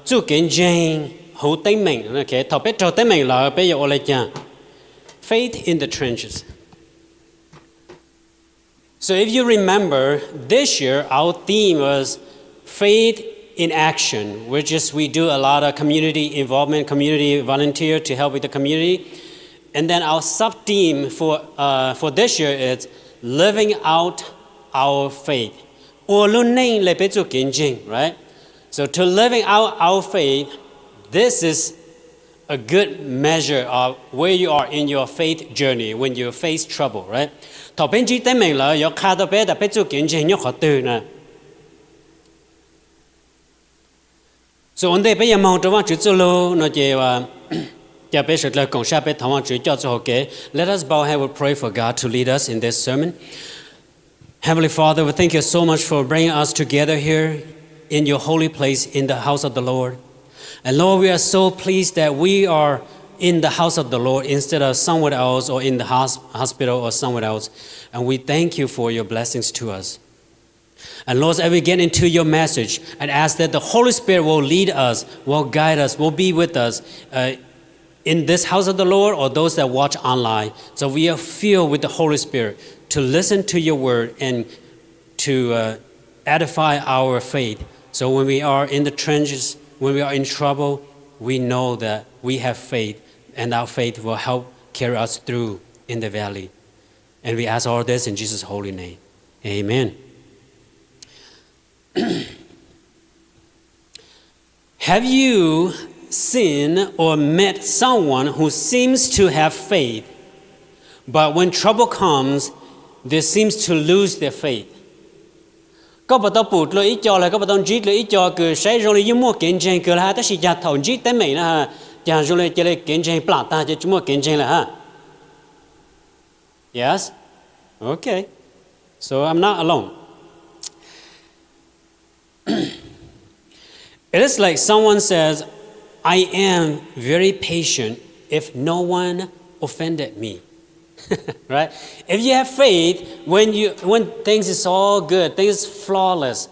Txuj kev ntseeg huv teeb meem. Thaum peb raug teeb meem lawm peb yuav ua le caag? Faith in the trenches. So if you remember, this year our theme was faith in action, which is we do a lot of community involvement, community volunteer to help with the community. And then our sub-theme for, uh, for this year is living out our faith. Ua lub neej le peb txuj kev ntseeg, right? So to living out our faith, this is a good measure of where you are in your faith journey when you face trouble, right? Thaum peb ntsib teeb meem lawm yuav qha tau peb tas peb txuj kev ntseeg nyob qhov twg na. So ua ntej peb yuav moog rua Vaajtswv txuj lug no ces, ca peb suav dlawg koom sab peb thov Vaajtswv coj txuj hauv kev. Let us bow head, we'll pray for God to lead us in this sermon. Heavenly Father, we thank you so much for bringing us together here in your holy place in the house of the Lord. And Lord, we are so pleased that we are in the house of the Lord instead of somewhere else or in the hos-, hospital or somewhere else. And we thank you for your blessings to us. And Lord, as we get into your message, and ask that the Holy Spirit will lead us, will guide us, will be with us, uh, in this house of the Lord or those that watch online. So we are filled with the Holy Spirit to listen to your word and to, uh, edify our faith. So when we are in the trenches, when we are in trouble, we know that we have faith, and our faith will help carry us through in the valley. And we ask all this in Jesus' holy name. Amen. Have you seen or met someone who seems to have faith, but when trouble comes, they seems to lose their faith? Koj puas tau pum dlua ib co los koj puas tau ntsib dlua ib co kws saib zoo li yeej muaj kev ntseeg kawg lawm hab, tab sis cas thaum ntsib teeb meem na, cas zoo li cia li kev ntseeg plam tag ces tsis muaj kev ntseeg lawm hab? Yes? Okay. So I'm not alone. It is like someone says, I am very patient if no one offended me. Right? If you have faith, when you, when things is all good, things is flawless,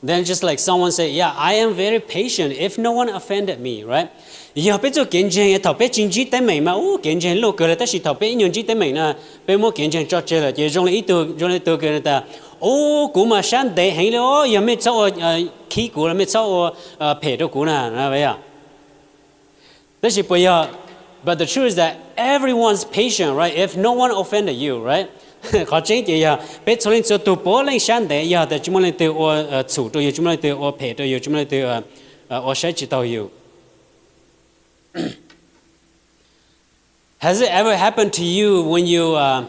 then just like someone say, yeah, I am very patient if no one offended me, right? Yog peb txuj kev ntseeg, thaum peb tsis ntsib teeb meem mas ub kev ntseeg luj kawg lawm, tab sis thaum peb ib nyuag ntsib teeb meem na, peb muab kev ntseeg tso tseg lawm ces zoo li ib tug, zoo li tug kws tas, ub kuv mas sab ntev heev li os, yog mej txhob ua khib kuv los mej txhob ua phem rau kuv na. Tab sis puas yog? But the truth is that everyone's patient, right? If no one offended you, right? Qhov tseeb ces yog peb txhua leej txhua tug puav leej sab ntev yog tas tsis muaj leej twg ua txhum rau yus, tsis muaj leej twg ua phem rau yus, tsis muaj leej twg ua saib tsis taug yus. Has it ever happened to you when you, uh,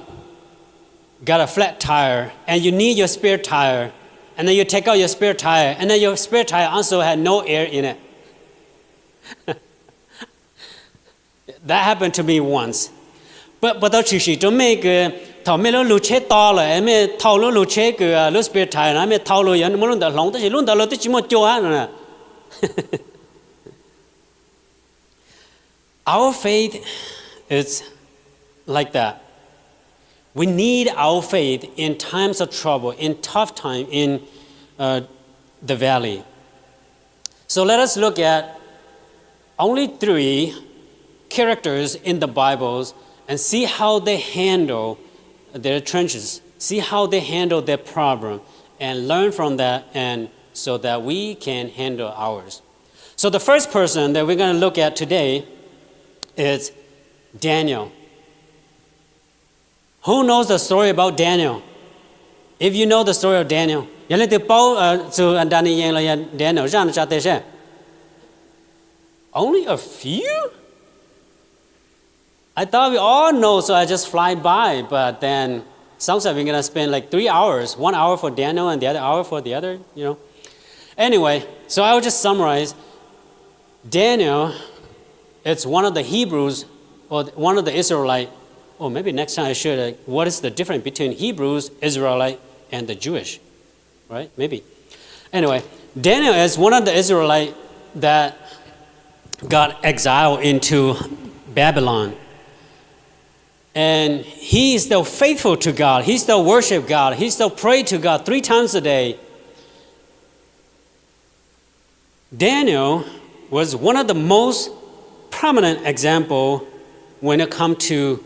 got a flat tire and you need your spare tire, and then you take out your spare tire, and then your spare tire also had no air in it? That happened to me once. Puas tau tshwm sim rau mej kws thaum mej lub lug tsheb to lawm, mej thau lub lug tsheb kws lub spare tire no, mej thau lug yuav muab lub ntawd hloov, tab sis lub ntawd los twb tsis muaj cua hab no na. Our faith is like that. We need our faith in times of trouble, in tough time, in, uh, the valley. So let us look at only three characters in the Bibles and see how they handle their trenches, see how they handle their problem, and learn from that, and so that we can handle ours. So the first person that we're gonna look at today is Daniel. Who knows the story about Daniel? If you know the story of Daniel, yog leej twg paub txug Daniel los yog Daniel zaj no tsa tes seb. Only a few? I thought we all know, so I just fly by, but then sounds like we're gonna spend like three hours, one hour for Daniel and the other hour for the other, you know. Anyway, so I will just summarize. Daniel, it's one of the Hebrews or one of the Israelite, or maybe next time I should, uh, what is the difference between Hebrews, Israelite, and the Jewish? Right? Maybe. Anyway, Daniel is one of the Israelite that got exiled into Babylon. And he is still faithful to God. He still worship God. He still pray to God three times a day. Daniel was one of the most prominent example when it comes to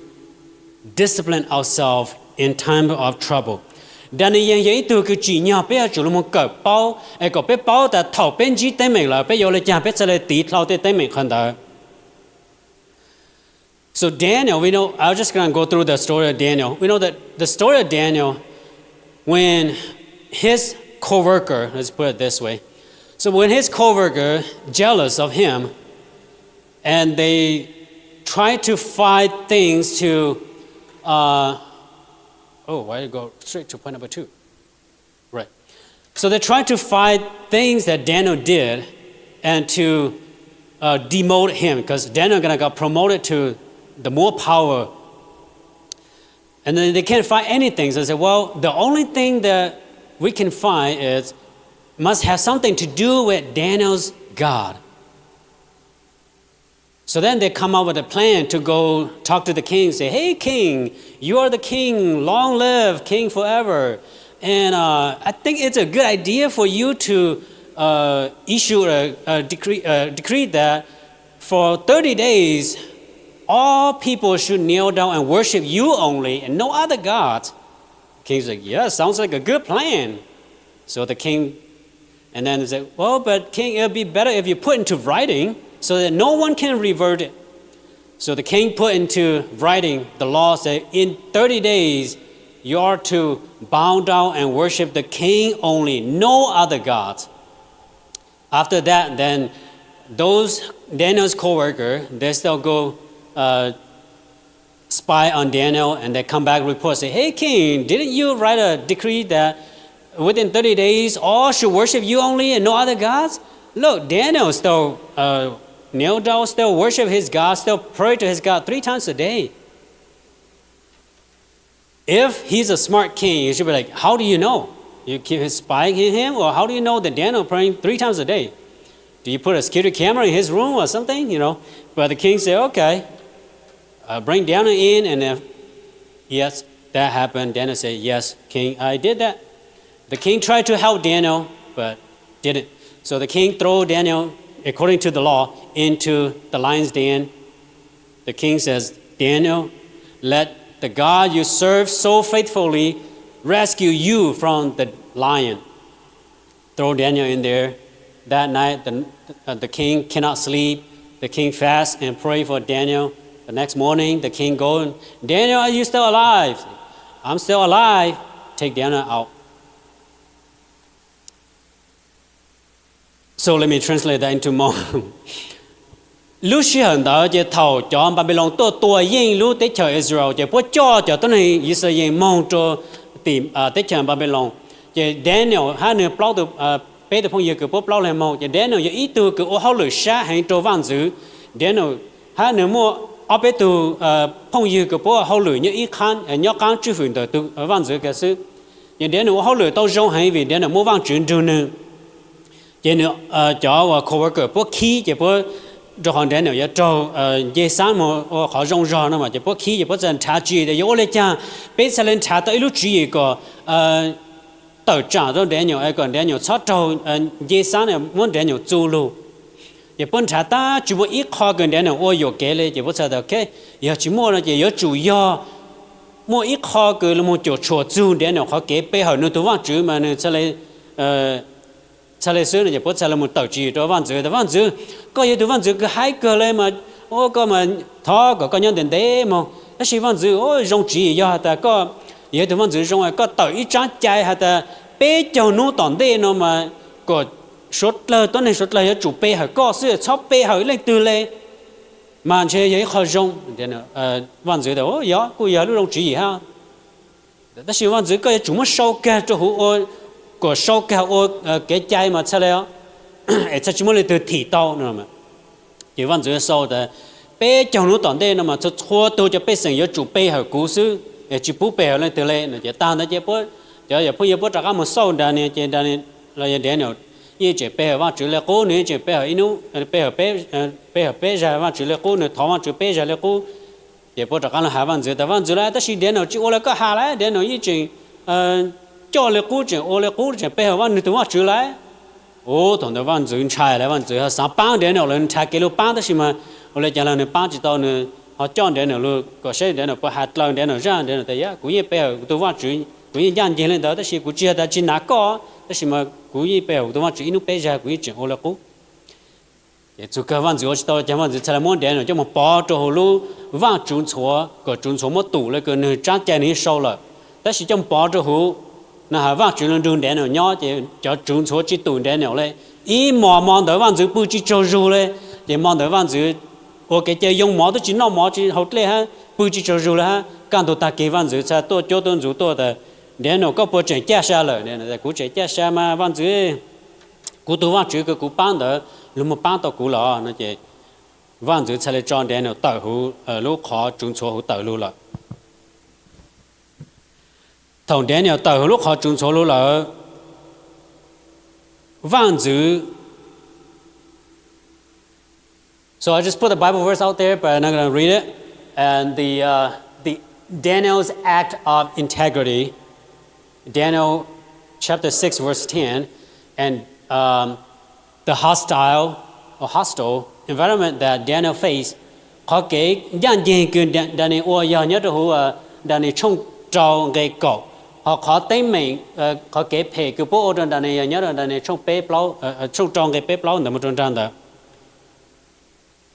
discipline ourselves in time of trouble. Daniel yog ib tug kws tsim nyog peb yuav tsum los kawm paub es kom peb paub tas thaum peb ntsib teeb meem lawm peb yuav ua li cas peb txhaj le tiv dhau tej teeb meem qhov ntawd. So Daniel, we know, I'm just gonna go through the story of Daniel. We know that the story of Daniel, when his co-worker, let's put it this way, so when his co-worker jealous of him, and they try to find things to, uh, oh, why go straight to point number two? Right. So they try to find things that Daniel did and to uh, demote him because Daniel gonna got promoted to the more power. And then they can't find anything. So they say, well, the only thing that we can find is must have something to do with Daniel's God. So then they come up with a plan to go talk to the king, say, hey, king, you are the king, long live king forever. And uh, I think it's a good idea for you to uh, issue a, a decree, a decree that for thirty days, all people should kneel down and worship you only and no other gods. King's like, yeah, sounds like a good plan. So the king, and then they said, well, but king, it'll be better if you put into writing so that no one can revert it. So the king put into writing the law, say, in thirty days, you are to bow down and worship the king only, no other gods. After that, then those Daniel's co-worker, they still go uh, spy on Daniel and they come back report, say, hey, king, didn't you write a decree that within thirty days all should worship you only and no other gods? Look, Daniel still uh, kneel down, still worship his God, still pray to his God three times a day. If he's a smart king, you should be like, how do you know? You keep spying him, or how do you know that Daniel praying three times a day? Do you put a security camera in his room or something? You know. But the king said, okay, uh, bring Daniel in, and if yes, that happened, Daniel said, yes, king, I did that. The king tried to help Daniel, but didn't. So the king throw Daniel, according to the law, into the lion's den. The king says, Daniel, let the God you serve so faithfully rescue you from the lion. Throw Daniel in there. That night, the, uh, the king cannot sleep. The king fasts and pray for Daniel. The next morning, the king go, Daniel, are you still alive? I'm still alive. Take Daniel out. So let me translate that into Hmong. Lub sij hawm ntawd ces thaum cov Npanpiloos tuaj tua yeej lub teb chaws Israel ces puab coj cov tuab neeg Yixalayees moog rua tim teb chaws Npanpiloos. Ces Daniel hab nwg plaub tug, peb tug phooj ywg kws puab plaub leeg moog, ces Daniel yog ib tug kws ua hauj lwm sab heev rua vaaj ntxwv. Daniel hab nwg muaj ob peb tug phooj ywg kws puab ua hauj lwm nyob ib, nyob qaab tswj fwm ntawm tug vaaj ntxwv kag xwb. Ces Daniel ua hauj lwm tau zoo heev vim Daniel muaj Vaajtswv nrug nwg. Ces nws, cov uas co-worker puab khib ces puab, rua qhov Daniel yuav raug nce xaab moog ua qhov zoo zog no mas ces puab khib ces puab txhad nrhav tswv yim tas yuav ua le caag peb txhad le nrhav tau ib lub tswv yim kom tawm tsaam rau Daniel es kom Daniel txhob raug nce xaab, muab Daniel txu lug. Ces puab nrhav tab tsi muaj ib qho kws Daniel ua yuam kev le ces puab txhad tas, ok, yog tsi muaj no ces yuav tsum yog muaj ib qho kws lug moog cuam tshuam txug Daniel qhov kev pe hawm nwg tug Vaajtswv mas nwg txhad le xwb no ces puab txhad le moog tawm tswv yim rua vaaj ntxwv tas, vaaj ntxwv, koj yog tug vaaj ntxwv kws haib kawg le mas, ua koj mas thov kom koj nyob ntev ntev moog. Tab sis vaaj ntxwv, zoo tswv yim yog has tas koj yog tug vaaj ntxwv zoo, koj tawm ib tsaab cai has tas peb caug nub tom ntej no mas kom suav dlawg, tuab neeg suav dlawg yuav tsum pe hawm koj xwb, txhob pe hawm leej twg le, mas ntshe yog ib qho zoo. Vaaj ntxwv tas, yog, kuj yog lub zoo tswv yim hab. Tab sis vaaj ntxwv, koj yuav tsum muab sau kag rua huv ua, kom sau kag ua kev cai mas txhad le, es txhad tsi muaj leej twg thim tau no. Ces vaaj ntxwv sau tas peb caug nub tom ntej no mas txhua txhua tug cov pej xeem yuav tsum pe hawm kuv xwb, es tsi pub pe hawm leej twg le no. Ces taag ntawd ces puab, cov yawm phooj ywg puab rov qaab moog xauj Daniel, ces Daniel los yog Daniel yeej tseem pe hawm Vaajtswv le qub, nwg yeej tseem pe hawm ib nub, pe hawm peb, pe hawm peb zag Vaajtswv le qub, nwg thov Vaajtswv peb zag le qub. Ces puab rov qaab los has vaaj ntxwv tas, vaaj ntxwv lauj, tab sis Daniel tsi ua le koj has lauj, Daniel yeej tseem coj le qub, tseem ua le qub, tseem pe hawm nwg tug Vaajtswv lauj. Ua thaum ntawd vaj ntxwv ntshai lawm, vaj ntxwv ho xav paab Daniel lawm, nws nrhav kev lug paab tab sis mas ua le caag los nws paab tsis tau, nws ho coj Daniel lug kom saib Daniel puas has dlawg, Daniel zaj, Daniel tas, Yog kuv yeej pe hawm kuv tug Vaajtswv, kuv yeej ncaaj nceeg le ntawd, tab sis kuv tsis has tas tsis nav koj, tab sis mas kuv yeej pe hawm kuv tug Vaajtswv ib nub peb zag, kuv yeej tseem ua le qub. Ces txug kawg vaj ntxwv ua tsis tau caag, vaj ntxwv txhad le muab Daniel coj moog pov rua huv lub vaaj tsuv ntxhuav kom tsuv ntxhuav muab tum le kws nwg tsaab cai nwg yeej sau lawm, tab sis coj moog pov rua huv na has Vaajtswv lug nrug Daniel nyob, ces cov tsuv ntxhuav tsis tum Daniel le. Ib mos mo ntawd vaj ntxwv pw tsis tsaug zug le, ces mo ntawd vaj ntxwv ua kev cai yoo mov, tub tsis noj mov tsis haus dlej hab, pw tsis tsaug zug le hab. Kaj ntug taag kig vaj ntxwv txhad tuaj cuab tub ntxuv tuaj tas, Daniel, koj puas tseem caj sa lawm? Kuv tseem caj sa mas vaj ntxwv, kuv tug Vaajtswv kws kuv paab ntawd lug moog paab tau kuv lawm no. Ces vaj ntxwv txhad le tso Daniel tawm huv lub qhov tsuv ntxhuav huv tawm lug lawm. Thaum Daniel tawm huv lub qhov tsuv ntxhuav lug lawm, vaj ntxwv So I just put the Bible verse out there, but I'm not going to read it. And the, uh, the Daniel's act of integrity, Daniel chapter six, verse ten, and um, the hostile or hostile environment that Daniel faced, qhov kev ncaaj nceeg kws Daniel ua yog nyob rau huv Daniel tshooj rau nqe kaum, ho qhov teeb meem, qhov kev phem kws puab ua rau Daniel yog nyob rau Daniel tshooj peb plaub, tshooj rau nqe peb plaub ntawd mus rau nraag ntawd.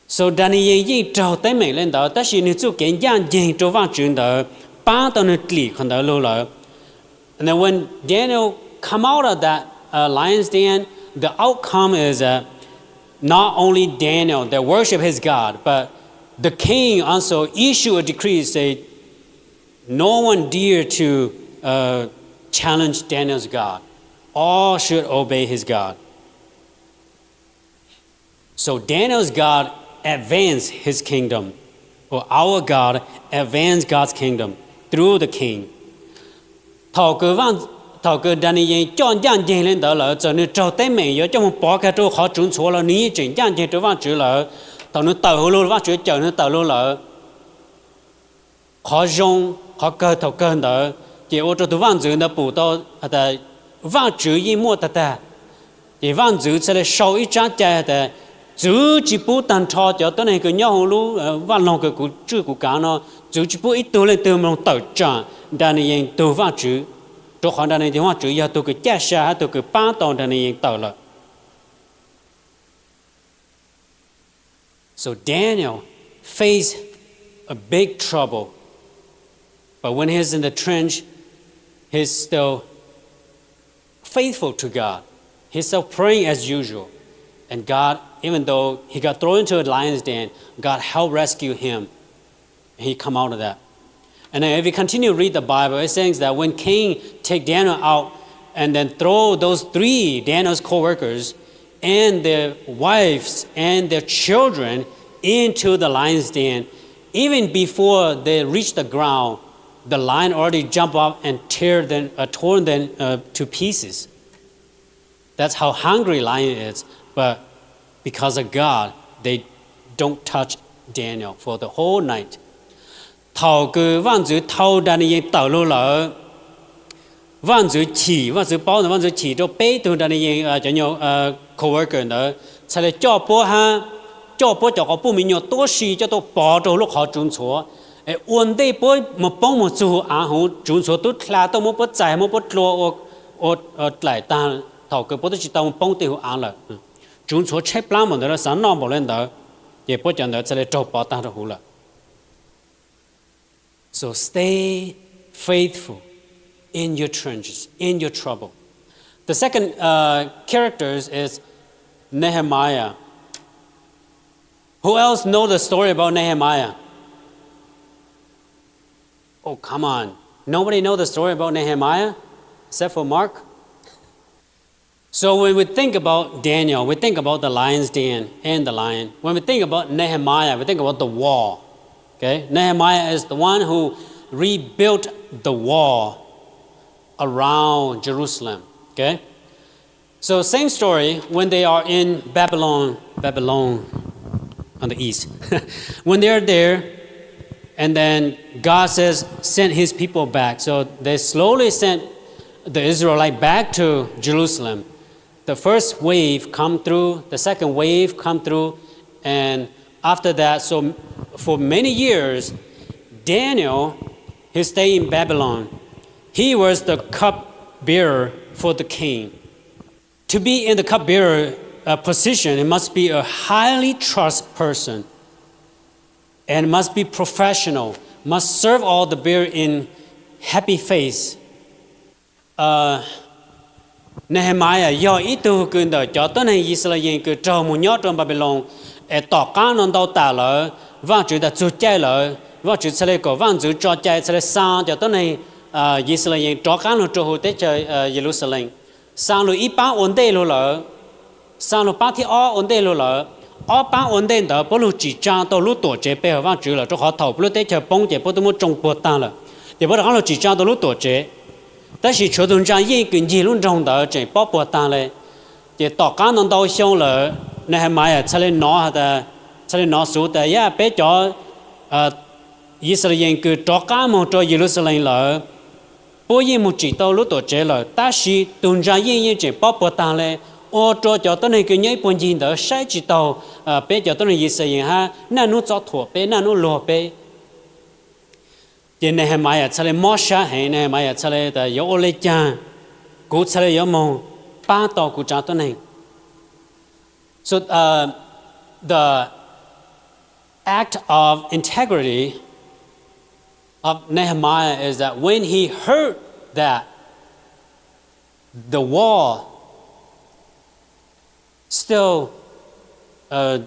So Daniel yeej raug teeb meem le ntawd, tab sis nwg txuj kev ncaaj nceeg rau Vaajtswv ntawd paab tau nwg dlim qhov ntawd lug lawm. And then when Daniel come out of that uh, lion's den, the outcome is uh, not only Daniel that worship his God, but the king also issue a decree say no one dare to uh, challenge Daniel's God. All should obey his God. So Daniel's God advanced his kingdom, or our God advanced God's kingdom through the king. Thaum kws Daniel yeej coj ncaaj nceeg le ntawd lawm, txawm nwg raug teeb meem yuav coj moog pov kag rau qhov tsuv ntxhuav los nwg yeej tseem ncaaj nceeg rau Vaajtswv lawm. Thaum nwg tawm huv lug, Vaajtswv cawm nwg tawm lug lawm. Qhov zoo, qhov kawg thaum kawg ntawd ces ua rau tug vaaj ntxwv ntawd pum tau Vaajtswv yeej muaj tag tag. Ces vaaj ntxwv txhad le sau ib tsaab cai tas, txwv tsis pub taag nrho cov tuab neeg kws nyob huv lub vaaj loog kws kuv tswj kuv kaav no, txwv tsis pub ib tug leej twg moog tawm tsaam Daniel tug Vaajtswv, rua qhov Daniel tug Vaajtswv yog tug kws caj sa hab tug kws paab tau Daniel tawm lawm. So Daniel faced a big trouble, but when he's in the trench, he's still faithful to God. He's still praying as usual. And God, even though he got thrown into a lion's den, God helped rescue him. He come out of that. And then if you continue to read the Bible, it says that when king take Daniel out and then throw those three Daniel's co-workers and their wives and their children into the lion's den, even before they reach the ground, the lion already jump up and tear them, uh, torn them uh, to pieces. That's how hungry lion is. But because of God, they don't touch Daniel for the whole night. Thaum kws vaaj ntxwv thau Daniel tawm lug lawm, vaaj ntxwv chim, vaaj ntxwv paub ntawd, vaaj ntxwv chim rau peb tug Daniel cov nyuag co-worker ntawd, txhad le coj puab hab coj puab cov quas puj me nyuam tuab si coj tuaj pov rau lub qhov tsuv ntxhuav, es ua ntej puab moog poob moog txug huv aav huv, tsuv ntxhuav tub dlha tuaj muab puab txais muab puab dlua ua dlaim taag, thaum kws puab tub tsis tau moog poob tej huv aav lawm. Tsuv ntxhuav tshaib plaab npaum ntawd lawv xaav noj npaum le ntawd, ces puab cov ntawd txhad le raug pov taag rau huv lawm. So stay faithful in your trenches, in your trouble. The second uh, character is Nehemiah. Who else know the story about Nehemiah? Oh, come on. Nobody know the story about Nehemiah except for Mark? So when we think about Daniel, we think about the lion's den and the lion. When we think about Nehemiah, we think about the wall. Okay? Nehemiah is the one who rebuilt the wall around Jerusalem. Okay? So same story when they are in Babylon, Babylon on the east. When they are there, and then God says, send his people back. So they slowly sent the Israelite back to Jerusalem. the first wave come through, the second wave come through, and after that, so for many years, Daniel, he stayed in Babylon. He was the cupbearer for the king. To be in the cupbearer uh, position, it must be a highly trust person and must be professional, must serve all the bearer in happy face. Nehemiah yog ib tug kws ntawm cov tuab neeg Yixalayees kws raug mus nyob rau Npanpiloos, es tom qab no ntau tas lawm, Vaajtswv tas txug caij lawm, Vaajtswv txhaj le kom vaaj ntxwv tso cai txhaj le xaa cov tuab neeg Yixalayees rov qaab lug rua huv teb chaws Yeluxalees. Xaa lug ib paab ua ntej lug lawm, xaa lug paab thib ob ua ntej lug lawm. Ob paab ua ntej ntawd puab lug tsim tsaa tau lub tuam tsev pe hawm Vaajtswv lawm, rua qhov thaum puab lub teb chaws poob ces puab twb muab tsoo puag taag lawm, ces puab rov qaab lug tsim tsaa tau lub tuam tsev. Tab sis tshuav tug ntsa yeej kws ncig lub nroog ntawd tseem paub puag taag le. Ces tom qaab ntau ntau xyoo lawm, Nehemiah txhaj le nov, txhaj le nov xuv tas yog peb cov Yixalayees kws rov qaab moog rua Yeluxalees lawm, puab yeej moog tsim tau lub tuam tsev lawm, tab sis tug ntsa yeej yeej tseem paub puag taag le, ua rua cov tuab neeg kws nyob ib puag ncig ntawd saib tsi taug peb cov tuab neeg Yixalayees hab naj nub txob thuam peb, naj nub luag peb. Ces Nehemiah txhaj le mob sab heev, Nehemiah txhaj le tas yuav ua le caag kuv txhaj le yuav moog paab tau kuv tsav tuab neeg. So the act of integrity of Nehemiah is that when he heard that the wall still, uh,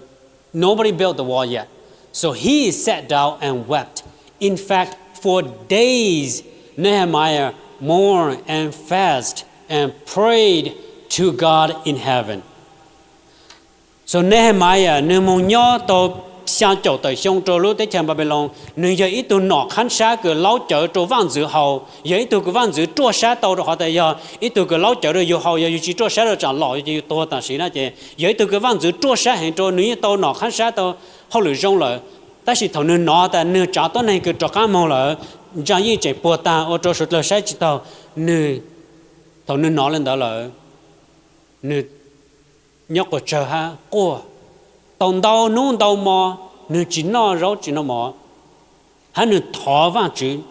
nobody built the wall yet. So he sat down and wept. In fact, for days, Nehemiah mourned and fasted and prayed to God in heaven. So Nehemiah nwg moog nyob tau xyaa caum tawm xyoo rua lub teb chaws Npanpiloos, nwg yog ib tug nom qhab sab kws laub cawv rua vaaj ntxwv haus, yog ib tug kws vaaj ntxwv ruaj sab tau rua qhov tas yog ib tug kws laub cawv rua yug haus, yog yug tsi ruaj sab rua tsaam lom yug ces yug tuag tam sim na. Ces yog ib tug kws vaaj ntxwv ruaj sab heev rua nwg yeej tau nom qhab sab tau hauj lwm zoo lawm. Tab sis thaum nwg nov tas nwg tsav tuab neeg kws rov qaab moog lawm, ntsa yeej tseem puag taag ua rua suav dlawg saib tsi taug nwg. Thaum nwg nov le ntawd lawm, nwg nyob quas tsawg hab quaj tau ntau nub ntau mo, nwg tsi noj zaub tsi noj mov, hab nwg thov Vaajtswv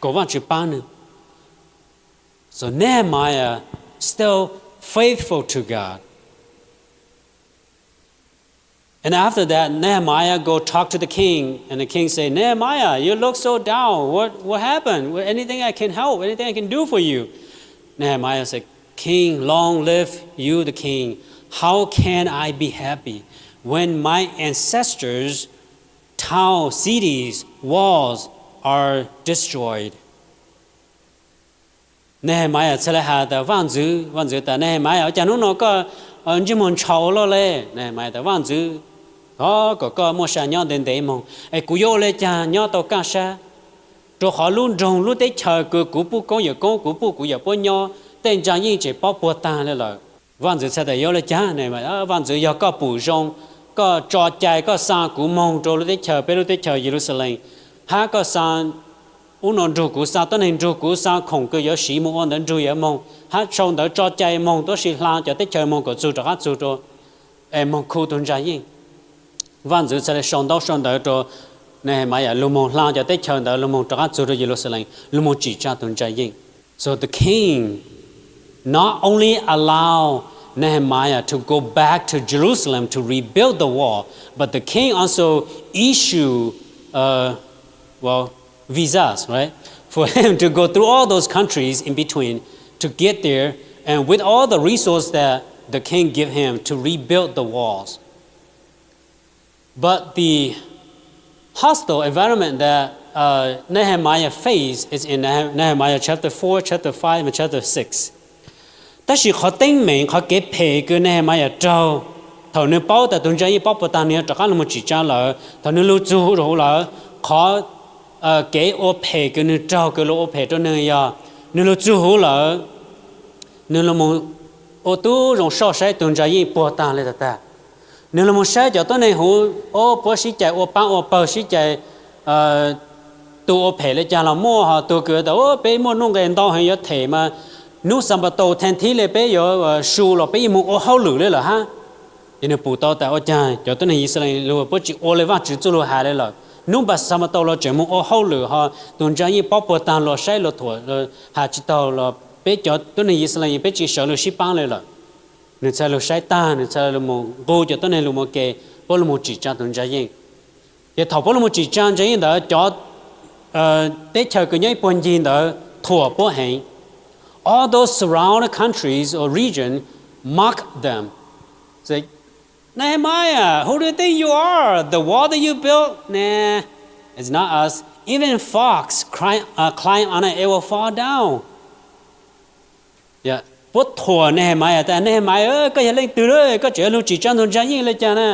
kom Vaajtswv paab nwg. So Nehemiah still faithful to God. And after that, Nehemiah go talk to the king, and the king say, Nehemiah, you look so down. What, what happened? Anything I can help? Anything I can do for you? Nehemiah said, King, long live you, the king. How can I be happy when my ancestors' town, cities, walls are destroyed? Nehemiah txhaj le has tas Vaaj ntxwv, Vaaj ntxwv tas Nehemiah, ua caag nub no koj ntsej muag ntshau loj le? Nehemiah tas Vaaj ntxwv, thov kom koj muaj sa nyob ntev ntev moog, es kuv yuav ua le caag nyob tau kaaj sab, rua qhov lub nroog lub teb chaws kws kuv puj koob yawm koob, kuv puj kuv yawm puab nyob, tej ntsa yeej tseem paub puag taag le lawm. Vaaj ntxwv txhad tas yuav le caag? Vaaj ntxwv, yog koj pum zoo, koj tso cai koj xaa kuv moog rua lub teb chaws, peb lub teb chaws Yeluxalees, hab koj xaa ub no nrug kuv, xaa tuab neeg nrug kuv, xaa khoom kws yuav siv moog ua ntawv nrug yuav moog, hab sau ntawv tso cai moog tuab si hla cov teb chaws moog kom txug rov qaab txug rua, es moog khu tug ntsa yeej. Vaaj ntxwv txhaj le sau ntaub sau ntawv rua Nehemiah lug moog hla cov teb chaws ntawd lug moog rov qaab txug rua Yeluxalees lug moog tsim tsaa tug ntsa yeej. So the king not only allow Nehemiah to go back to Jerusalem to rebuild the wall, but the king also issue, uh, well, visas, right, for him to go through all those countries in between to get there, and with all the resources that the king give him to rebuild the walls. But the hostile environment that uh, Nehemiah faced is in Nehemiah chapter four, chapter five, and chapter six. Tab sis qhov teeb meem, qhov kev phem kws Nehemiah raug, thaum nwg paub tas tug ntsa yeej paub puag taag nwg yuav rov qaab lug moog tsim tsaa lawm, thaum nwg lug txug huv lawm, qhov kev ua phem kws nwg raug kws lug ua phem rua nwg yog, nwg lug txug huv lawm, nwg lug moog ua tub zoo soj saib tug ntsa yeej puag taag le tag tag. Nwg lug moog saib cov tuab neeg huv, o, puab sib cais ua paab ua pawg, sib cais, tug ua phem le caag los muaj, ho tug kws tas peb muaj nuj nqes ntau heev yuav them mas hnub Xanpataus thaj thib le peb yuav su los peb yeej mus ua hauj lwm li lawm hab. Ces nws pum tau tas ua caag cov tuab neeg Yixalayees luag puab tsis ua li Vaajtswv txuj lug has li lawm. Hnub Xanpataus los tseem mus ua hauj lwm ho tug ntsa yeej pob puag taag los saib luag thuam has tsis taug los peb cov tuab neeg Yixalayees peb tsis sawv lug sib paab li lawm. Nws txhad lug saib taag, nws txhad lug mus nqug cov tuab neeg lug mus ke, puab lug mus tsim tsaa tug ntsa yeej. Ces thaum puab lug mus tsim tsaa ntsa yeej ntawd cov teb chaws kws nyob ib puag ncig ntawd thuam puab heev. All those surrounding countries or region mocked them. Say, Nehemiah, who do you think you are? The wall that you built, nah, it's not us. Even fox climb, uh, climb on it, it will fall down. Puab thuam Nehemiah tas, Nehemiah, koj yog leej twg lawm, koj tseem yuav lug tsim tsaa tug ntsa yeej le caag na?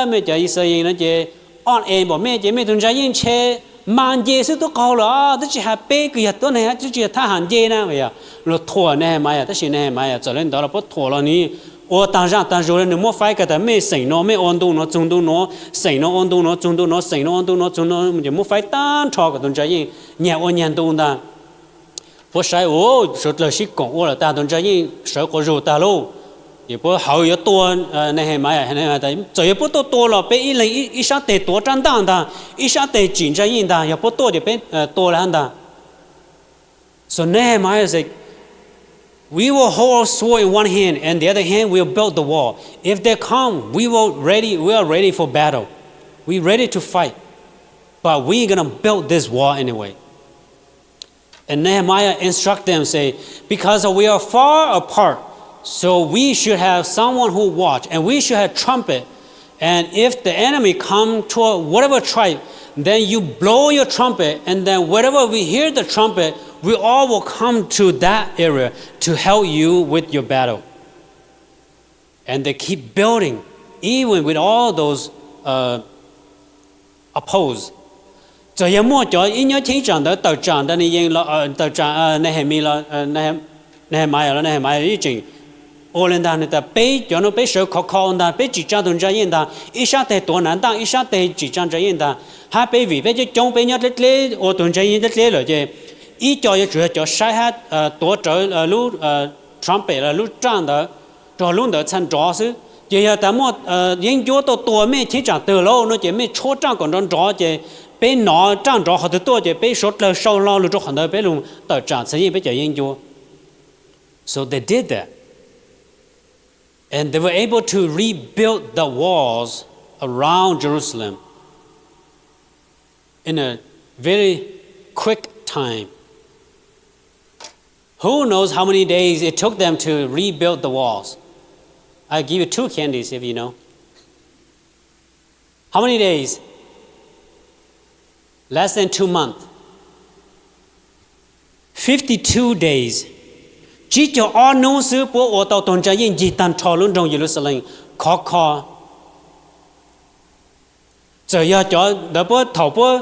Mej cov Yixalayees no ces ob es npaum mej ces mej tug ntsa yeej ntshe mas nce xwb tub qaug lawm, twb tsis has peb kws yog tuab neeg, twb tsis yog thab ham nce na. Luag thuam Nehemiah, tab sis Nehemiah txawm le ntawd los puab thuam los nws ua taag zaaj taag zug le, nws muab faib kag tas mej xeem no mej ua ntu no txug ntu no, xeem no ua ntu no txug ntu no, xeem no ua ntu no txug no, ces muab faib taag nrho kom tug ntsa yeej nyag ua nyag ntu ntag. Puab saib ua suav dlawg sib koom ua lawm tag, tug ntsa yeej sawv quas zug tag lauj. Ces puab hawv yuav tua Nehemiah, txawm yog puab tuaj tua los peb ib leeg ib sab teg tuav rab ntaj ntag, ib sab teg tsim ntsa yeej ntag, yog puab tuaj ces peb tua le hab ntag. So Nehemiah said, We will hold our sword in one hand and the other hand we will build the wall. If they come, we will ready, we are ready for battle. We ready to fight. But we gonna build this wall anyway. And Nehemiah instruct them, say, Because we are far apart, so we should have someone who watch, and we should have trumpet. And if the enemy come toward whatever tribe, then you blow your trumpet, and then wherever we hear the trumpet, we all will come to that area to help you with your battle. And they keep building, even with all those uh, oppose. Txawm yog muaj cov ib nyob cheeb tsam ntawd tawm tsam ntawd, Nehemiah los, Nehemiah yeej tseem ua le ntag, nws tas peb cov no peb sawv khov kho ntag, peb tsim tsaa tug ntsa yeej ntag, ib sab teg tuav nav ntaj, ib sab teg tsim tsaa ntsa yeej ntag, hab peb vim peb coob coob peb nyob dleb dleb ua tug ntsa yeej dleb dleb lawm ces ib co yuav tsum yog cov saib hab tuav rawv lub trumpet los lub raj ntawd, rau lub ntawd txha nrov xwb. Ces yog tas muaj yeeb ncuab tuaj tua mej cheeb tsam twg lauj no ces mej tshuab raj kom nrov nrov ces peb nov raj nrov qhov twg tuaj ces peb suav dlawg sau hlo lug rau qhov ntawd, peb lug tawm tsam txhad yeej peb cov yeeb ncuab. So they did that. And they were able to rebuild the walls around Jerusalem in a very quick time. Who knows how many days it took them to rebuild the walls? I'll give you two candies if you know. How many days? Less than two months. Fifty-two days. Tsib caug ob hnub xwb puab ua tau tug ntsa yeej ncig tag nrho lub nroog Yeluxalees khov kho. Txawm yog cov ntawd puab thaum puab,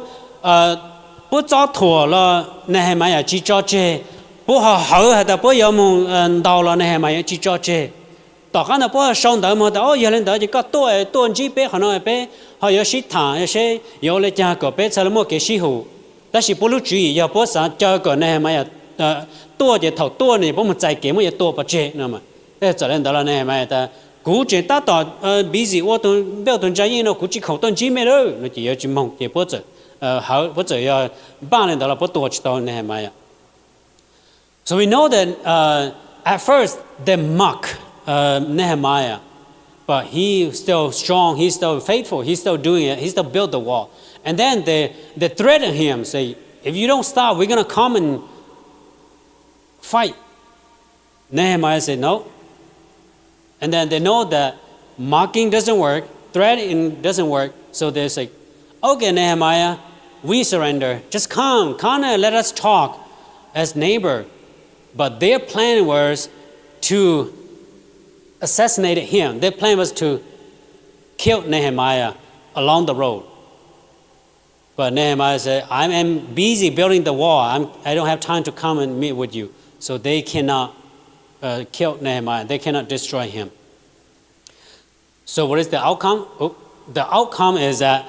puab txob thuam los Nehemiah tsis tso tseg, puab ho hawv has tas puab yuav moog ntaus los Nehemiah tsis tso tseg. Tom qaab ntawd puab sau ntawv moog tas, o, yog le ntawd ces koj tuaj, tuaj ntsib peb qhov no, peb ho yuav sib tham seb yuav ua le caag kom peb txhad le muaj kev sib hum. Tab sis puab lub tswv yim yog puab xav caw kom Nehemiah tuaj ces thaum tuaj no puab moog txais kev muab yuav tua pov tseg no. Txawm le ntawd los Nehemiah tas, kuv tseem tab tom busy ua tug, build tug ntsa yeej no, kuv tsis khoom tuaj ntsib mej lawm no ces yuav tsis moog ces puab txawm, puab txawm yog npaj le ntawd los puab tua tsis tau Nehemiah. So we know that uh, at first they mock uh, Nehemiah, but he still strong, he's still faithful, he's still doing it, he still built the wall. And then they, they threaten him, say, if you don't stop, we're gonna come and fight. Nehemiah said, no. And then they know that mocking doesn't work, threatening doesn't work. So they say, okay, Nehemiah, we surrender. Just come, come and let us talk as neighbor. But their plan was to assassinate him. Their plan was to kill Nehemiah along the road. But Nehemiah said, I am busy building the wall. I'm, I don't have time to come and meet with you. So they cannot uh, kill Nehemiah. They cannot destroy him. So what is the outcome? Oh, the outcome is that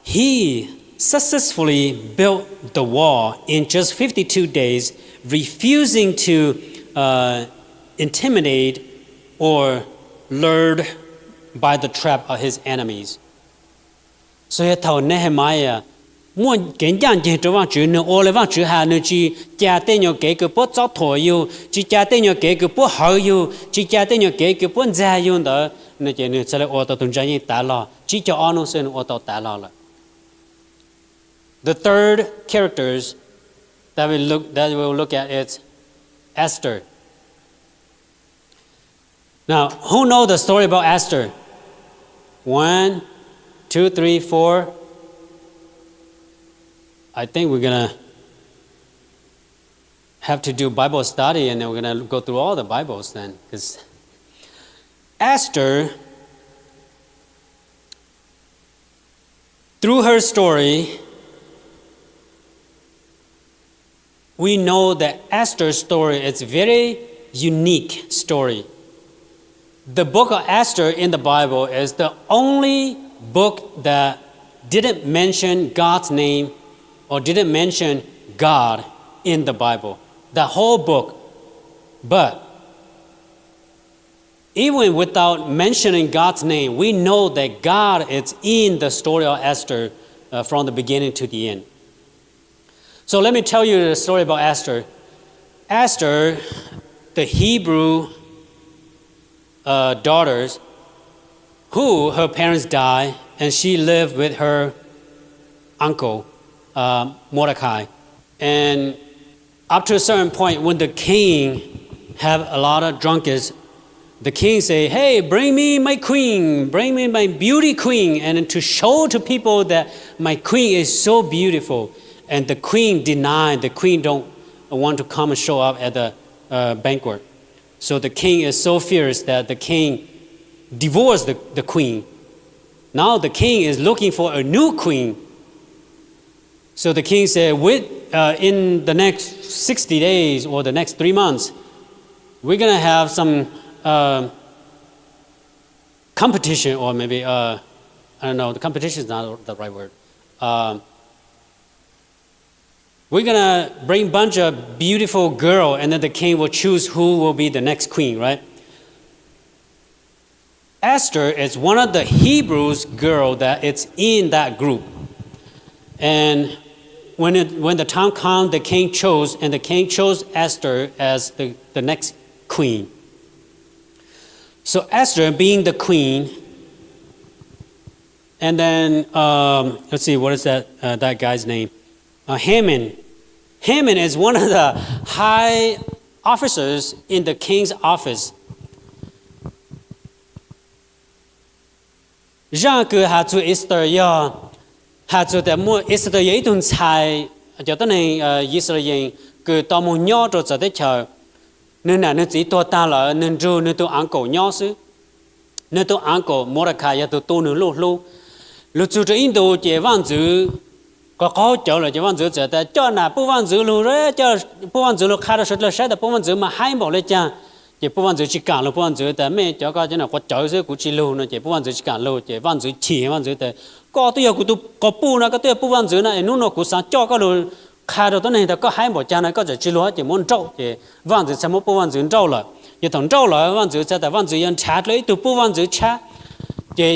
he successfully built the wall in just fifty-two days, refusing to uh, intimidate or lured by the trap of his enemies. Xws yog thaum Nehemiah muaj kev ncaj ncees rau Vajtswv, nws ua li Vajtswv hais, nws tsis ca tej nyuag kev kws puab txob thuam yug, tsis ca tej nyuag kev kws puab hawv yug, tsis ca tej nyuag kev kws puab ntxag yug ntawd, ces nws txhaj li ua tau tug ntsa yeej tav log. Tsib caug ob nub xwb nws ua tau tav log lawm. The third characters that we look that we will look at is Esther. Now, who know the story about Esther? One, two, three, four. I think we're gonna have to do Bible study, and then we're gonna go through all the Bibles then, because Esther, through her story, we know that Esther's story is a very unique story. The book of Esther in the Bible is the only book that didn't mention God's name or didn't mention God in the Bible. The whole book. But even without mentioning God's name, we know that God is in the story of Esther uh, from the beginning to the end. So let me tell you the story about Esther. Esther, the Hebrew uh, daughters, who her parents died, and she lived with her uncle uh, Mordecai. And up to a certain point, when the king have a lot of drunkards, the king say, "Hey, bring me my queen, bring me my beauty queen, and to show to people that my queen is so beautiful." And the queen denied. The queen don't want to come and show up at the uh, banquet. So the king is so furious that the king divorced the, the queen. Now the king is looking for a new queen. So the king said, with, uh, in the next sixty days or the next three months, we're going to have some uh, competition, or maybe, uh, I don't know, the competition is not the right word. Um, we're going to bring a bunch of beautiful girl, and then the king will choose who will be the next queen, right? Esther is one of the Hebrews girl that is in that group. And when, it, when the time comes, the king chose, and the king chose Esther as the, the next queen. So Esther being the queen, and then um, let's see, what is that, uh, that guy's name? Uh, Haman. Haman is one of the high officers in the king's office. Zaj kws has txug Esther yog, has txug tas muaj Esther yog ib tug ntxhais cov tuab neeg Yixalayees kws tau moog nyob rua txawv teb chaws. Nwg nam nwg txiv tuag taag lawm, nwg nrug nwg tug uncle nyob xwb. Nwg tug uncle Mordecai yog tug tu nwg luj hlub. Lug txug rua ib ntu ces vaaj ntxwv quas qaug cawv lawm ces vaaj ntxwv txawm tas coj nam puj vaaj ntxwv lug, puj vaaj ntxwv lug qha rua suav dlawg saib tas puj vaaj ntxwv mas haib npaum le caag. Ces puj vaaj ntxwv tsi kaam lug, puj vaaj ntxwv tas mej cov koj cov nam quas cawv xwb, kuv tsi lug no ces puj vaaj ntxwv tsi kaam lug. Ces vaaj ntxwv chim, vaaj ntxwv tas koj twb yog kuv tug quas puj no, koj twb yog puj vaaj ntxwv no es nub no kuv xaav coj koj lug qha rua tuab neeg tas koj haib npaum caag no koj txawm tsi lug ces muab nrauj. Ces vaaj ntxwv txhad muab puj vaaj ntxwv nrauj lawm. Ces thaum nrauj lawm vaaj ntxwv txhad tas vaaj ntxwv yuav nrhav dlua ib tug puj vaaj ntxwv tshab. Ces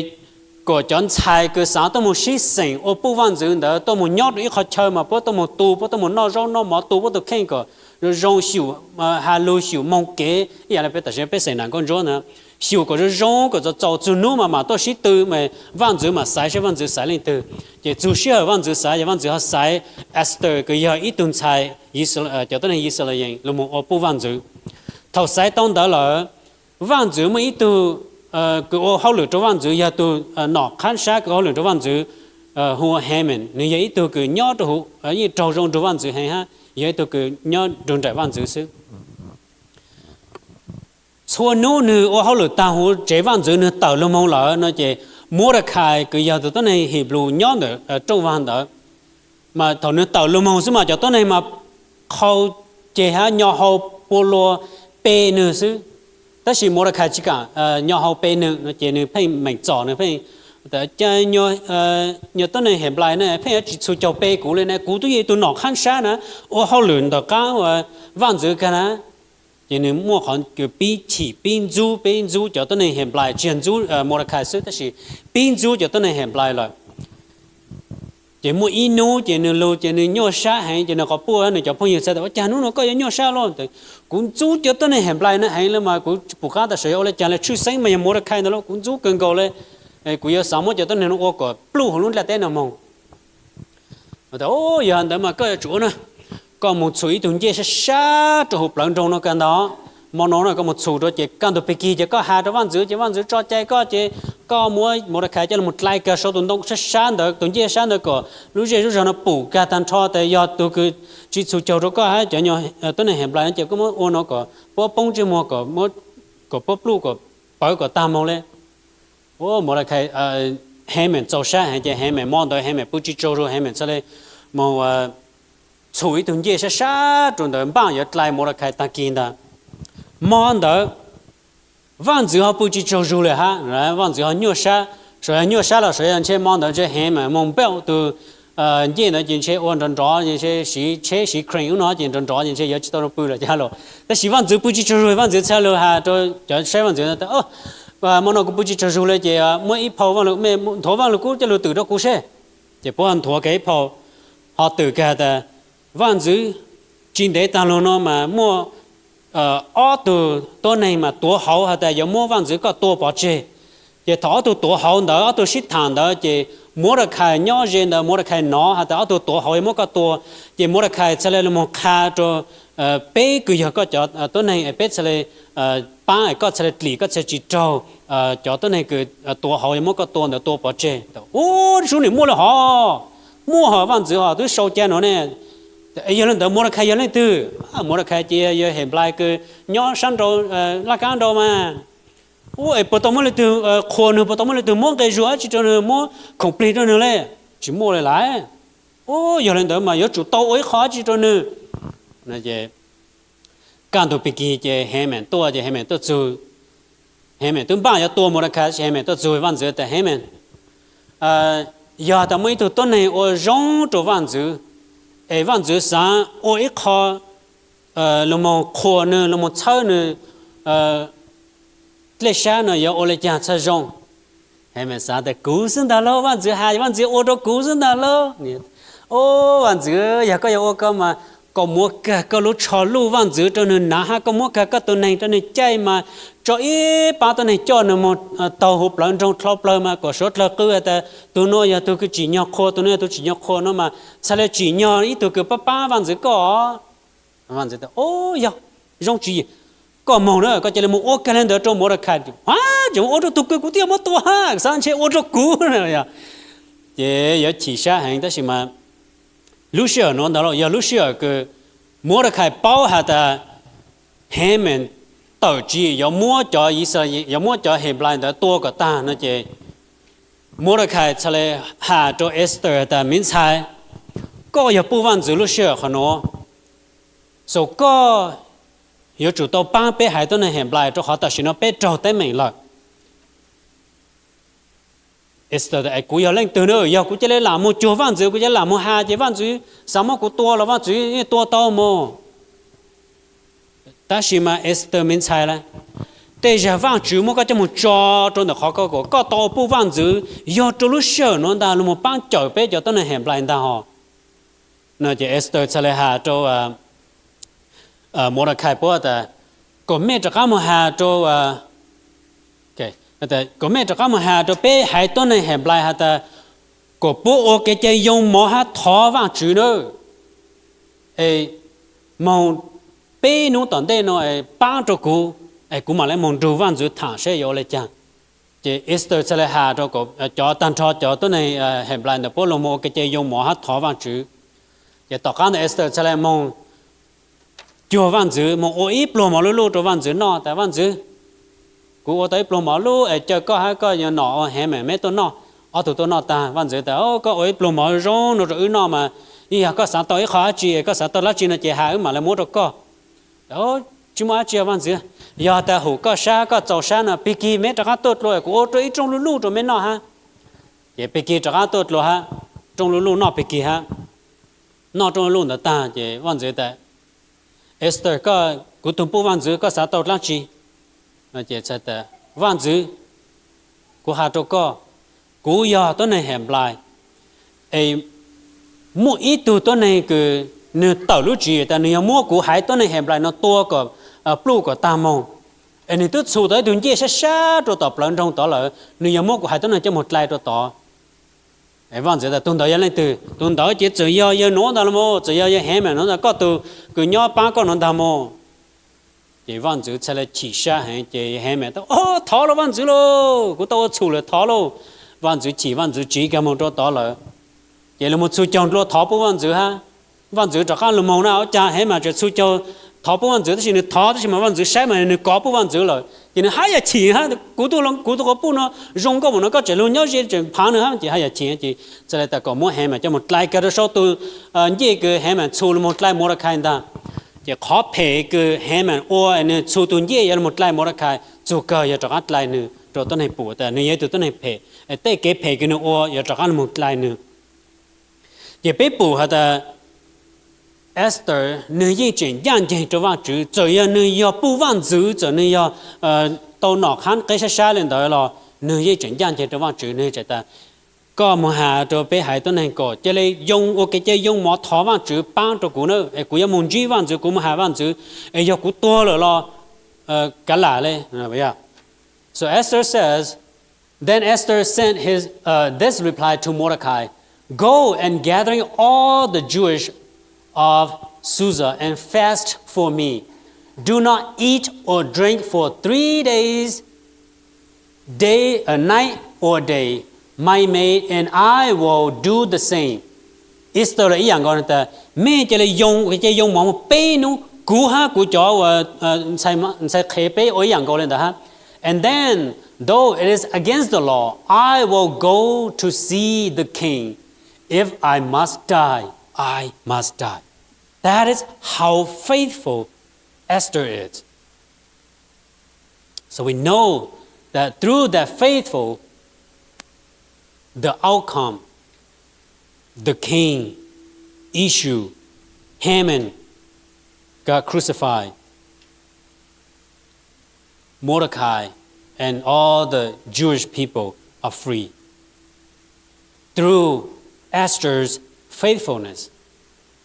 kom cov ntxhais kws xaav tuaj moog sib xeem ua puj vaaj ntxwv ntawd tuaj moog nyob rua ib qhov chaw mas puab tuaj moog tu, puab tuaj moog noj zaub noj mov, tu puab tug kheej kom zoo zoo, xyum has lug xyum moog kev ib yaam le peb tam sim peb xeem nam nkauj ntsuab na, xyum kom zoo zoo kom txaus txaus txug nub mas mam tuaj sib tw mas vaaj ntxwv mam xaiv seb vaaj ntxwv xaiv leej twg. Ces txug sij hawm vaaj ntxwv xaiv ces vaaj ntxwv ho xaiv Esther kws yog ib tug ntxhais cov tuab neeg Yixalayees lug moog ua puj vaaj ntxwv. Thaum xaiv tau ntawd lawm, vaaj ntxwv muaj ib tug kws ua hauj lwm rua vaaj ntxwv, yog tug nom qhab sab kws ua hauj lwm rua vaaj ntxwv, hu ua Haman. Nwg yog ib tug kws nyob rua huv, yeej raug zoo nrug vaaj ntxwv heev hab, yog ib tug kws nyob nrug nraim vaaj ntxwv xwb. Txhua nub nwg ua hauj lwm taag huv tsev vaaj ntxwv nwg tawm lug moog lawm no ces Mordecai kws yog tug tuab neeg Hiblu nyob ntawm rooj vag ntawd, mas thaum nwg tawm lug moog xwb mas cov tuab neeg mas qhau ceg hab nyo hau pua lua pe nwg xwb. Tab sis Mordecai tsi kaam nyo hau pe nwg no ces nwg pheej meem txom, nwg pheej Cas nyuag tuab neeg Henplais na pheej yuav tsis txhus caug pe kuv li na, kuv twb yog ib tug nom qhab sab na, ua hauj lwm ntawm qab ua vaj ntxwv kag na. Ces nws muaj qhov pib chim pib ntxub pib ntxub cov tuab neeg Henplais, tsis yog ntxub Mordecai xwb tab sis pib ntxub cov tuab neeg Henplais lawm. Ces muaj ib hnub ces nws lug ces nws nyuaj sab heev ces nws quas puj nws cov phooj ywg txhais tau ua cas hnub no koj yuav nyuaj sab lawm. Kuv ntxub cov tuab neeg Henplais no heev li mas kuv pum qab tam sim yuav ua li cas li, tshwj xeeb mas yog Mordecai ntawd los kuv ntxub kawg nkaus li. Kuv yuav xav muab cov tuab neeg no ua kom pluj hauv lub ntiaj teb no moog. Yog ntawd mas koj yuav tsum ua na, koj mus txhum ib tug ncej sab sab rau hauv plawv nroog no kag ntag. Hmo no na koj mus txhum rau ces kaj ntug pig kig ces koj has rau vaj ntxwv ces vaj ntxwv tso cai koj ces koj muab Mordecai coj los dlai kag saum tus ntoo sab sab ntawd, tus ncej sab ntawd kom lub zej lub zog no pum kag tag nrho tas yog tug kws tsis txhus caug rau koj hab cov tuab neeg Henplais no ces koj muab ua no kom puab poob ntsej muag, kom puab pluj kom pawv kom tag moog li. Ua Mordecai, Haman txaus sab heev ces Haman hmo ntawd Haman pw tsis tsaug zug, Haman txhad le moog txhum ib tug ncej sab sab rau ntawd npaaj yuav dlai Mordecai taag kis ntag. Hmo ntawd vaj ntxwv ho pw tsis tsaug zug li hab, vaj ntxwv ho nyuaj sab, sav yog nyuaj sab los sav yog ntshe hmo ntawd ntshe Haman moog npauj tug ncej ntawd ces ntshe ua nrov nrov, ntshe siv tsheb siv crane ub no ces nrov nrov ces ntshe yuav tsis tau pw lawm cas los. Tab sis vaj ntxwv pw tsis tsaug zug, vaj ntxwv txhad lug has rau cov saib vaj ntxwv tas, hmo no kuv pw tsis tsaug zug li ces muab ib phau nthuav Vaaj Lug Kub coj lug twm rau kuv seb. Ces puab nthuav kag ib phau, ho twm kag tas, vaj ntxwv, tsis ntev taag lug no mas muaj ob tug tuab neeg mas tuav hauv has tas yuav muab vaj ntxwv koj tua pov tseg. Ces thaum ob tug tuav hauv ntawd ob tug sib thaam ntawd ces Mordecai nyob ze ntawd, Mordecai nov has tas ob tug tuav hauv yuav muab koj tua. Ces Mordecai txhad le lug moog qha rau peb kws yog koj cov tuab neeg es peb txhad le paab es koj txhad le dlim, koj txhad tsis raug cov tuab neeg kws tuav hauv yuav muab koj tua ntawd tua pov tseg. Ua, sub, nwg muaj le hov, muaj hov, vaj ntxwv hov twb sau ca nuav ne. Yog le ntawd Mordecai yog leej twg? Mordecai ces yog Henplais kws nyob sab nrau, laj kab nrau mas. Ua, es puas tau muaj leej twg qhuas nwg, puas tau muaj leej twg muab nqe zuag dab tsi rau nwg, muab khoom plig rau nwg le? Tsis muaj le lawm. Ua, yog le ntawd mas yuav tsum tau ua ib qho dab tsi rau nwg. Kaj ntug pig kig ces Haman tuaj, ces Haman tuaj txug, Haman twb npaaj yuav tua Mordecai, tab sis Haman tuaj txug vaj ntxwv tas, Haman, yog tas muaj ib tug tuab neeg ua zoo rau vaj ntxwv, es vaj ntxwv xav ua ib qho lug moog qhuas nwg, lug moog txhawb nwg dlej sab no yuav ua le caag txhaj zoo? Haman xav tas kuv xwb ntag lauj, vaj ntxwv has vaj ntxwv ua rau kuv xwb ntag lauj. Ua, vaj ntxwv, yog koj yuav ua ko mas kom muab kag koj lub tsho luj vaj ntxwv rau nwg hnav hab koj muab kag koj tug neeg rau nwg caij mas tso ib paab tuab neeg coj nwg moog taug huv plawv nroog dlhau plawg mas kom suav dlawg qw has tas tug nuav yog tug kws tsim nyog qhuas, tug nuav yog tug tsim nyog qhuas no mas txhad le tsim nyog ib tug kws paab paab vaj ntxwv koj. Vaj ntxwv tas, yog, zoo tswv yim, koj moog na, koj ca le moog ua kag le ntawd rau Mordecai. Hab, tseem ua rau tug kws kuv twb yog muab tua hab, xav ntshe ua rau kuv. Ces yuav chim sab heev tab sis mas lub sij hawm nuav ntag lauj yog lub sij hawm kws Mordecai paub has tas Haman tawm tswv yim yuav muab cov Yixalayees, yuav muab cov Henplais ntawd tua kom tag no ces Mordecai txhad le has rau Esther tas, me ntxhais, koj yog puj vaj ntxwv lub sij hawm qhov nuav, xav koj yuav tsum tau paab peb haiv tuab neeg Henplais rau qhov tam sim no peb raug teeb meem lawm. Esther tas, es kuv yog leej twg na, yog kuv ca le lam moog cuag vaj ntxwv, kuv ca le lam moog has ces vaj ntxwv xav muab kuv tua los vaj ntxwv yeej tua tau mog. Tab sis mas Esther me ntxhais, tej zag Vaajtswv muab koj coj moog tso rau ntawm qhov ko kom koj tau ua puj vaj ntxwv, yog rau lub sij hawm nuav ntag lug moog paab cawm peb cov tuab neeg Henplais ntag hos. No ces Esther txhad le has rau Mordecai puab tas, kom mej rov qab moog has rau, kom mej rov qab moog has rau peb haiv tuab neeg Henplais has tas kom puab ua kev cai yoo mov hab thov Vaajtswv na, es moog peb nub tom ntej no paab rau kuv, es kuv mam le moog nrug vaj ntxwv thaam seb yuav ua le caag. Ces Esther txhad le has rau cov, tag nrho cov tuab neeg Henplais ntawd puab lug moog ua kev cai yoo mov hab thov Vaajtswv. Ces tom qab ntawd Esther txhad le moog cuag vaj ntxwv, moog ua ib pluag mov luj luj rau vaj ntxwv noj tas, vaj ntxwv, kuv ua tau ib pluag mov luj es caw koj hab koj yuav nom ua Haman meb tuaj noj. Ob tug tuaj noj tag, vaj ntxwv tas, koj ua ib pluag mov zoo no rau wb noj mas, ib yog koj xav tau ib qho dab tsi, koj xav tau dab tsi no ces has wb mam le muab rau koj. Tsis muaj dab tsi vaj ntxwv, yog tas hum koj sab koj txaus sab no pig kig meb rov qab tuaj dlua kuv ua rau ib rooj luj luj rau meb noj hab. Ces pig kig rov qab tuaj dlua hab, rooj luj luj noj pig kig hab. Noj rooj luj luj ntawd tag ces vaj ntxwv tas, Esther, koj, kuv tug puj vaj ntxwv, koj xav tau dlaab tsi? Ces tas, Vaj ntxwv, kuv has rua koj, kuv yog tuab neeg Henplais, es muaj ib tug tuab neeg kws nwg tawm lub tswv yim tas nwg yog muab kuv haiv tuab neeg Henplais no tua kom pluj kom taag moog, es nwg twb txhu tau ib tug ncej sab sab rua tom plawv nroog tod lawm, nwg yog muab kuv haiv tuab neeg coj moog dlai rua tod. Vaj ntxwv tas, Tug ntawd yog leej twg? Tug ntawd ces txawm yog yawg nuav ntag los mas, txawm yog yawg Haman nuav ntag, koj tug kws nyob paab koj nuav ntag mog. Ces vaj ntxwv txhaj le chim sab heev ces Haman tas, Thov lauj vaj ntxwv lauj, kuv tau ua txhum lawm, thov lauj. Vaj ntxwv chim, vaj ntxwv tsiv kag moog rua tod lawm. Ces lug moog txhug caug dlua thov puj vaj ntxwv hab. Vaj ntxwv rov qab lug moog na, ua caag Haman tseem txhug caug thov puj vaj ntxwv, tab sis nwg thov tab sis mas vaj ntxwv saib mas nwg kov puj vaj ntxwv lawm ces nwg hab yam chim hab, Kuv tug, kuv tug quas puj nuav zoo nkauj npaum no koj tseem lug nyob ze tseem phaav nwg hab, ces hab yam chim ces txhaj le tas kom muab Haman coj moog dlai kag rua saum tug ncej kws Haman txhu lug moog dlai Mordecai ntag. Ces qhov phem kws Haman ua nwg txhu tug ncej yuav lug moog dlai Mordecai, txug kawg yog rov qab dlai nwg rua tuab neeg pum tas nwg yog ib tug tuab neeg phem, tej kev phem kws nwg ua yuav rov qab lug moog dlai nwg. Ces peb pum has tas Esther nwg yeej tseem ncaj nceeg rua Vaajtswv, txawm yog nwg yog puj vaaj ntxwv, txawm nwg yog tau nom qhab qeb sab sab le ntawd los nwg yeej tseem ncaj nceeg rua Vaajtswv. Nwg tseem tas, Koj moog has rua peb haiv tuab neeg kom ca le yoo ua kev cai yoo mov thov Vaajtswv paab rua kuv na, es kuv yuav moog ntsib vaaj ntxwv, kuv moog has vaaj ntxwv, es yog kuv tuag lawm los kav lam le. So Esther says, Then Esther sent his, uh, this reply to Mordecai, Go and gather all the Jewish of Susa and fast for me. Do not eat or drink for three days, day, uh, night or day. My maid and I will do the same. Esther los ib yam nkaus tas, Mej ca le yoo, ca yoo mov moog peb nub, kuv hab kuv cov ntxhais qhev peb ua ib yam nkaus le ntawd hab. And then, though it is against the law, I will go to see the king. If I must die, I must die. That is how faithful Esther is. So we know that through that faithful, the outcome, the king issue, Haman got crucified. Mordecai and all the Jewish people are free through Esther's faithfulness.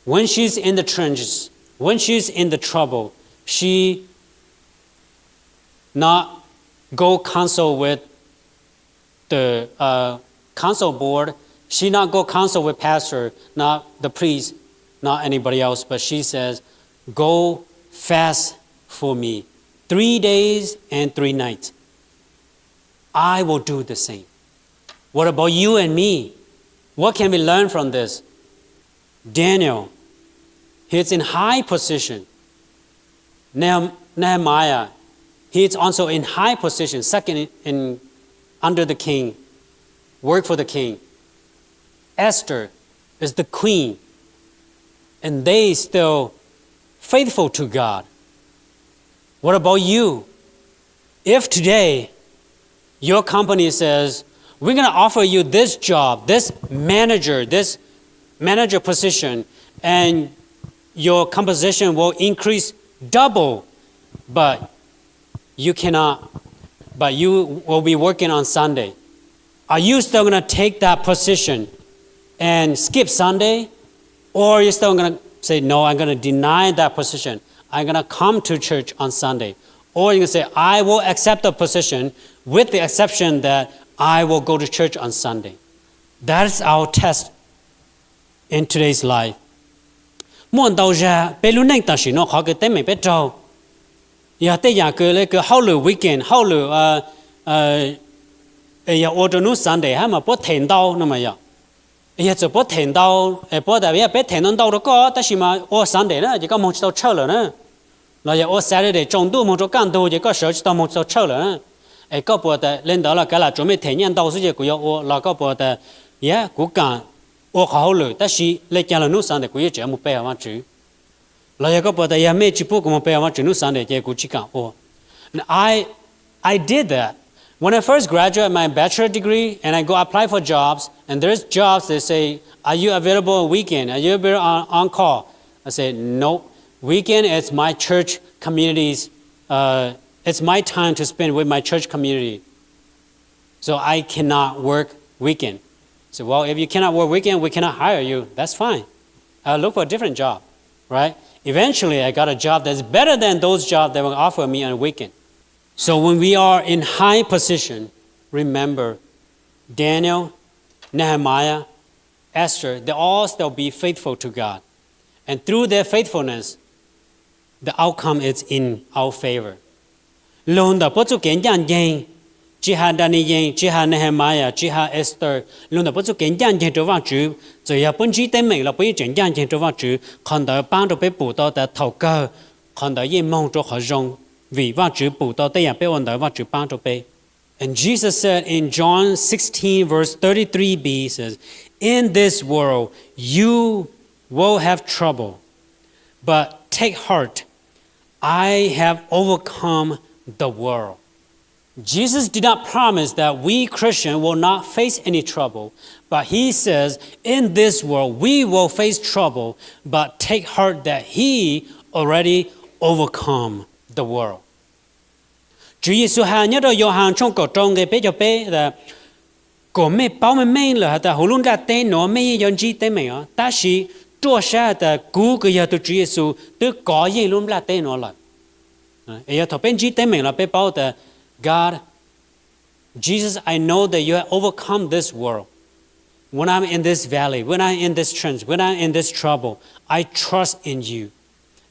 When she's in the trenches, when she's in the trouble, she not go counsel with the uh, council board. She not go counsel with pastor, not the priest, not anybody else, but she says, Go fast for me three days and three nights. I will do the same. What about you and me? What can we learn from this? Daniel, he is in high position. Nehem- Nehemiah, he is also in high position, second in, in under the king, work for the king. Esther is the queen, and they still faithful to God. What about you? If today your company says, We're going to offer you this job, this manager, this manager position, and your compensation will increase double, but you cannot, but you will be working on Sunday. Are you still going to take that position and skip Sunday? Or are you still going to say, No, I'm going to deny that position. I'm going to come to church on Sunday. Or you're going to say, I will accept the position with the exception that I will go to church on Sunday. That is our test in today's life. Muaj ntau zag peb lub neej tam sim no qhov kws teeb meem peb raug yog tej yam kws le kws hauj lwm weekend, hauj lwm yog ua rau hnub Sunday hab mas puab them ntau no mas yog. Yog txawm puab them ntau, puab tas yog peb them ntau ntau rau koj tab sis mas ua Sunday na ces koj moog tsis tau church lawm na. Los yog ua Saturday tsaus ntuj moog rau kaj ntug ces koj sawv tsis tau moog tsis tau church lawm na. Es koj puas tas le ntawd los kav lam tsuav mej them nyiaj ntau xwb ces kuv yuav ua, los koj puas tas, yog kuv kaam ua qhov hauj lwm tab sis le caag los hnub Sunday kuv yeej tseem moog pe hawm Vaajtswv. Los yog koj puas tas yog mej tsis pub kuv moog pe hawm Vaajtswv hnub Sunday ces kuv tsis kaam ua. I, I did that. When I first graduate my bachelor degree and I go apply for jobs, and there's jobs, they say, "Are you available on weekend? Are you available on, on call?" I say, "Nope. Weekend is my church community's, uh, it's my time to spend with my church community. So I cannot work weekend." So, "Well, if you cannot work weekend, we cannot hire you. That's fine. I'll look for a different job," right? Eventually, I got a job that's better than those jobs that were offered me on a weekend. So when we are in high position, remember Daniel, Nehemiah, Esther, they all still be faithful to God. And through their faithfulness, the outcome is in our favor. Lug ntawm puab txuj kev ncaaj nceeg, tsi has Daniyees, tsi has Nehemiah, tsi has Esther, lug ntawm puab txuj kev ncaaj nceeg rua Vaajtswv, txawm yog puab ntsib teeb meem los puab yeej tseem ncaaj nceeg rua Vaajtswv, qhov ntawd paab rua peb pum tau tas thaus kawg qhov ntawd yeej moog rua qhov zoo, vim Vaajtswv pum tau tej yaam peb ua ntawd Vaajtswv paab rua peb. And Jesus said in John sixteen, verse thirty-three b, says, "In this world you will have trouble, but take heart, I have overcome the world." Jesus did not promise that we Christians will not face any trouble, but he says, "In this world we will face trouble, but take heart that he already overcome the world." Tswv Yexus has nyob rau Yauhas tshooj kaum rau nqe peb caug peb tas, kuas mej paub meej meej lawm has tas huv lub nplaj teb nuav mej yeej yuav ntsib teeb meem os, tab sis ruaj sab has tas kuv kws yog tug Tswv Yexus twb kov yeej lub nplaj teb nuav lawm. Es yog thaum peb ntsib teeb meem los peb paub tas, God, Jesus, I know that you have overcome this world. When I'm in this valley, when I'm in this trench, when I'm in this trouble, I trust in you,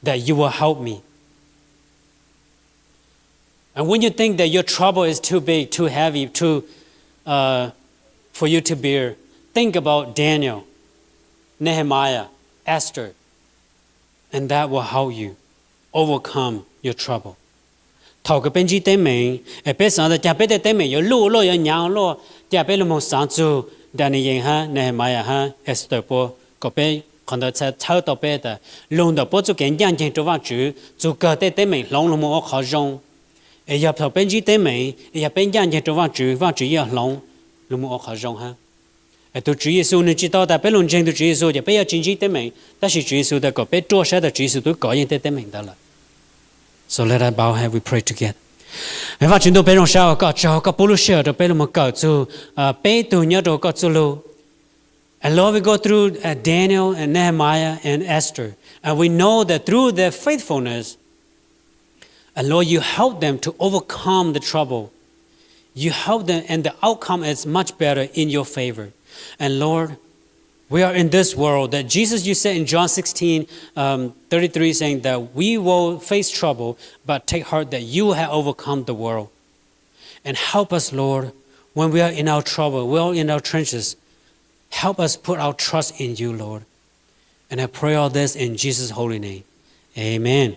that you will help me. And when you think that your trouble is too big, too heavy, too, uh, for you to bear, think about Daniel, Nehemiah, Esther, and that will help you overcome your trouble. Thaum kws peb ntsib teeb meem, es peb xaav tas cas peb tej teeb meem yuav luj luaj, yuav nyaav luaj, ca peb lug moog xaav txug Daniyees hab Nehemiah hab Esther puab, kom peb qhov ntawd txhawb tau peb tas lug ntawm puab txuj kev ncaaj nceeg rua Vaajtswv, txug kawg tej teeb meem hloov lug moog ua qhov zoo. Es yog thaum peb ntsib teeb meem, es yog peb ncaaj nceeg rua Vaajtswv, Vaajtswv yeej yuav hloov lug moog ua qhov zoo hab. Es tug Tswv Yexus nwg tsi tau tas peb lug ntseeg tug Tswv Yexus ces peb yuav tsi ntsib teeb meem, tab sis Tswv Yexus tas kom peb ruaj sab tas Tswv Yexus twb kov yeej tej teeb meem ntawd lawm. So let us bow head, we pray together. Vaajtswv ntuj, peb zoo sab ua koj tsaug koj pub lub sij hawm rua peb lug moog kawm txug peb tug nyob rua koj txuj lug. And Lord, we go through, uh, Daniel and Nehemiah and Esther, and we know that through their faithfulness, and Lord, you help them to overcome the trouble. You help them, and the outcome is much better in your favor. And Lord, we are in this world that Jesus, you said in John sixteen, um, thirty-three, saying that we will face trouble, but take heart that you have overcome the world. And help us, Lord, when we are in our trouble, we are in our trenches, help us put our trust in you, Lord. And I pray all this in Jesus' holy name. Amen.